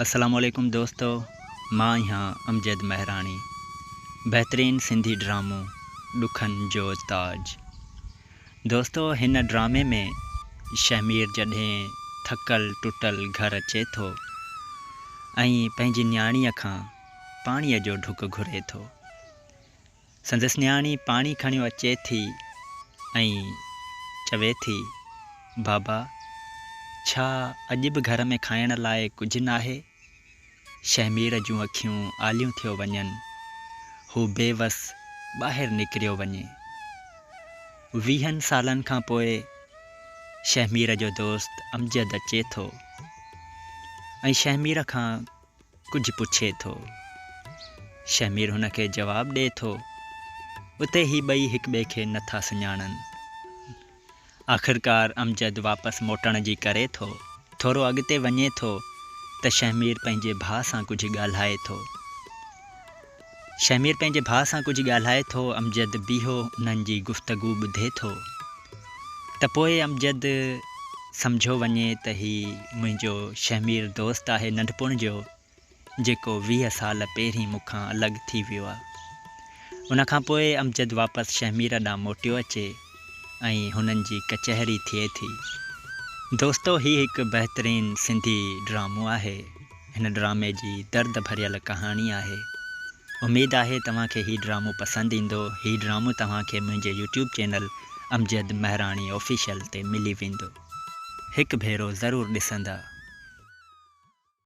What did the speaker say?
السلام عليڪم دوستو مان آهيان امجد مهراڻي بهترين سنڌي ڊرامو ڏکن جو تاج دوستو هن ڊرامي ۾ شهمير جڏهن ٿڪل ٽٽل گهر اچي ٿو ۽ پنهنجي نياڻيء کان پاڻيء جو ڍڪ گهري ٿو سندس نياڻي پاڻي کڻيو اچي ٿي ۽ چوي ٿي، بابا! ڇا اڄ به گهر ۾ کائڻ لاء ڪجهه ناهي؟ شهمير جون اکيون آليون ٿيو وڃن. هو بي وس ٻاهر نڪريو وڃي. ويهن سالن کان پوء شهمير جو دوست امجد اچي ٿو ۽ شهمير کان ڪجهه پڇي ٿو. شهمير هن کي جواب ڏئي ٿو. اتي هي ٻئي هڪٻئي کي نه ٿا سڃاڻن. آخرڪار امجد واپس موٽڻ جي ڪري ٿو. ٿورو اڳتي وڃي ٿو ته شهمير پنهنجي ڀاء سان ڪجهه ڳالهائي ٿو. شهمير پنهنجي ڀاء سان ڪجهه ڳالهائي ٿو، امجد بيهو انهن جي گفتگو ٻڌي ٿو ته پوء امجد سمجهيو وڃي ته هي منهنجو شهمير دوست آهي ننڍپڻ جو جيڪو 20 سال پهرين مون کان الڳ ٿي ويو آ. ان کان پوء امجد واپس شهمير ڏانهن موٽيو اچي ۽ هنن جي ڪچهري ٿئي ٿي. دوستو هي هڪ بهترين سنڌي ڊرامو آهي. هن ڊرامي جي درد ڀريل ڪهاڻي آهي. اميد آهي توهان کي هي ڊرامو پسند ايندو. هي ڊرامو توهان کي منهنجي YouTube channel Amjad Mehrani official تي ملي ويندو. هڪ ڀيرو ضرور ڏسندا.